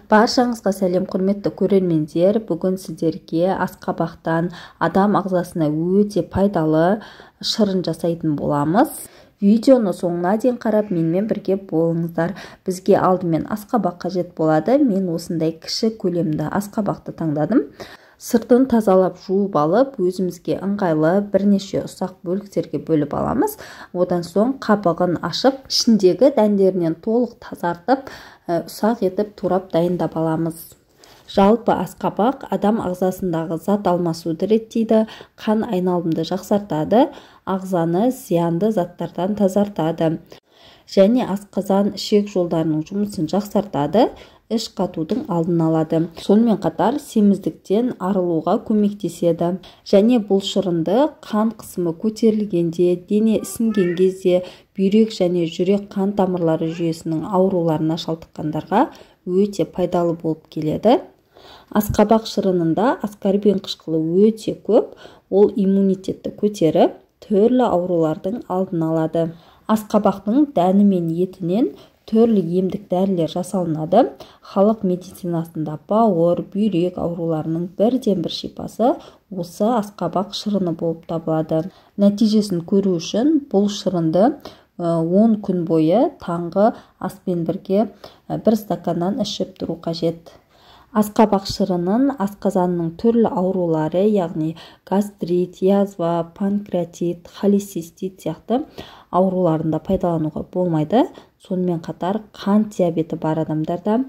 Баршаңызға сәлем, құрметті көрермендер. Бүгін сіздерге асқабақтан адам ағзасына өте пайдалы шырын жасайтын боламыз. Видеоны соңына дейін қарап, менімен бірге болыңыздар. Бізге алдымен асқабақ қажет болады. Мен осындай кіші көлемді асқабақты таңдадым. Сыртын тазалап жуып алып, өзімізге ыңғайлы бірнеше ұсақ бөліктерге бөліп аламыз. Одан соң қабығын ашып, ішіндегі дәндерінен толық тазартып, ұсақ етіп турап дайындап аламыз. Жалпы асқабақ адам ағзасындағы зат алмасуды реттейді, қан айналымды жақсартады, ағзаны зиянды заттардан тазартады және асқазан ішек жолдарының жұмысын жақсартады, іш қатудың алдын алады. Сонымен қатар семіздіктен арылуға көмектеседі. Және бұл шырынды қан қысымы көтерілгенде, дене ісінген кезде, бүйрек және жүрек қан тамырлары жүйесінің ауруларына шалдыққандарға өте пайдалы болып келеді. Асқабақ шырынында аскорбин қышқылы өте көп, ол иммунитетті көтеріп, түрлі аурулардың алдын алады. Асқабақтың дәні мен етінен түрлі емдік дәрілер жасалынады. Халық медицинасында бауыр, бүйрек ауруларының бірден-бір шипасы осы асқабақ шырыны болып табылады. Нәтижесін көру үшін бұл шырынды 10 күн бойы таңғы аспен бірге бір стаканнан ішіп тұру қажет. Асқабақ шырынын асқазанның түрлі аурулары, яғни гастрит, язва, панкреатит, холецистит сияқты ауруларында пайдалануға болмайды. Сонымен қатар қант диабеті бар адамдарда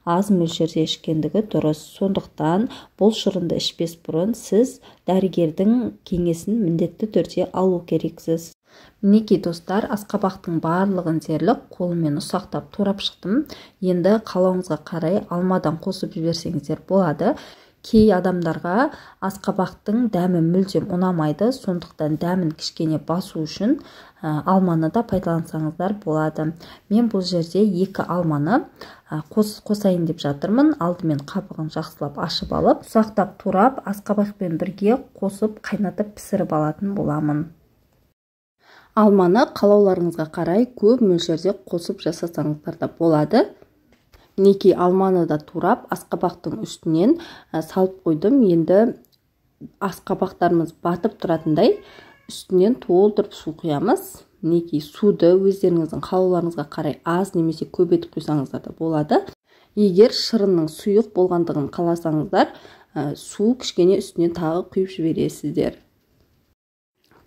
аз мөлшерде ішкендігі дұрыс. Сондықтан бұл шырынды ішпес бұрын сіз дәрігердің кеңесін міндетті түрде алу керексіз. Мінекей достар, асқабақтың барлығын дерлік қолыммен ұсақтап турап шықтым. Енді қалауыңызға қарай алмадан қосып жіберсеңіздер болады. Кей адамдарға асқабақтың дәмі мүлдем ұнамайды, сондықтан дәмін кішкене басу үшін алманы да пайдалансаңыздар болады. Мен бұл жерде 2 алманы қосайын деп жатырмын. Алдымен қабығын жақсылап ашып алып, ұсақтап турап, асқабақпен бірге қосып қайнатып пісіріп алатын боламын. Алманы қалауларыңызға қарай көп мөлшерде қосып жасасаңыздар да болады. Мінекей алманы да турап, асқабақтың үстінен салып қойдым. Енді асқабақтарымыз батып тұратындай үстінен толтырып су құямыз. Мінекей суды өздеріңіздің қалауларыңызға қарай аз немесе көп етіп құйсаңыздар да болады. Егер шырынның сұйық болғандығын қаласаңыздар, су кішкене үстінен тағы құйып жібересіздер.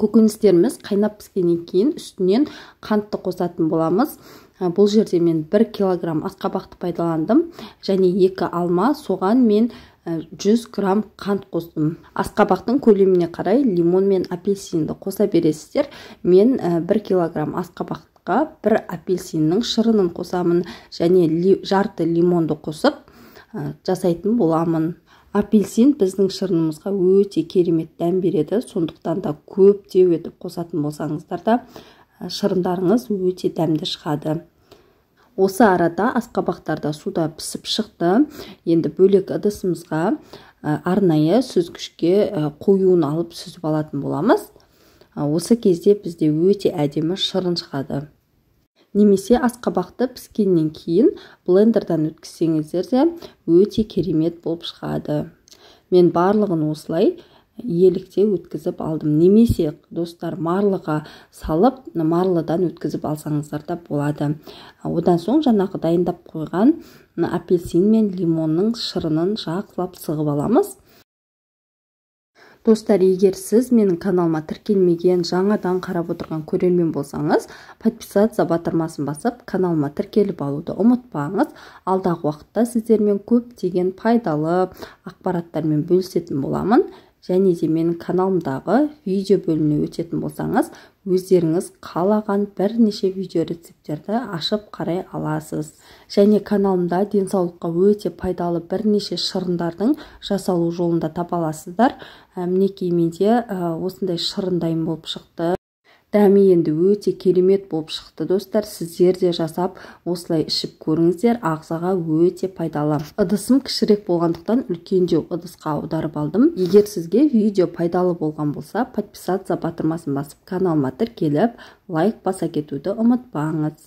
Көкөністеріміз қайнап піскеннен кейін үстінен қантты қосатын боламыз. Бұл жерде мен 1 килограмм асқабақты пайдаландым және 2 алма, соған мен 100 грамм қант қостым. Асқабақтың көлеміне қарай лимон мен апельсинді қоса бересіздер. Мен 1 килограмм асқабаққа 1 апельсиннің шырынын қосамын және жарты лимонды қосып жасайтын боламын. Апельсин біздің шырынымызға өте керемет дәм береді, сондықтан да көптеу етіп қосатын болсаңыздар да шырындарыңыз өте дәмді шығады. Осы арада асқабақтар да суда пісіп шықты. Енді бөлек ыдысымызға арнайы сүзгішке қоюын алып сүзіп алатын боламыз. Осы кезде бізде өте әдемі шырын шығады. Немесе асқабақты піскеннен кейін блендердан өткізсеңіздер де өте керемет болып шығады. Мен барлығын осылай елікте өткізіп алдым. Немесе достар марлыға салып, марлыдан өткізіп алсаңыздар да болады. Одан соң жаңағы дайындап қойған апельсин мен лимонның шырынын жақсылап сығып аламыз. Достар, егер сіз менің каналыма тіркелмеген, жаңадан қарап отырған көрермен болсаңыз, подписаться батырмасын басып, каналыма тіркеліп алуды ұмытпаңыз. Алдағы уақытта сіздермен көптеген пайдалы ақпараттармен бөлісетін боламын. Және де менің каналымдағы видео бөліміне өтетін болсаңыз, өздеріңіз қалаған бірнеше видео рецепттерді ашып қарай аласыз. Және каналымда денсаулыққа өте пайдалы бірнеше шырындардың жасалу жолында таба аласыздар. Мінекей менде осындай шырын дайын болып шықты. Дәмі енді өте керемет болып шықты достар. Сіздер де жасап осылай ішіп көріңіздер, ағзаға өте пайдалы. Ыдысым кішірек болғандықтан үлкендеу ыдысқа аударып алдым. Егер сізге видео пайдалы болған болса, подписаться батырмасын басып каналыма тіркеліп, лайк баса кетуді ұмытпаңыз.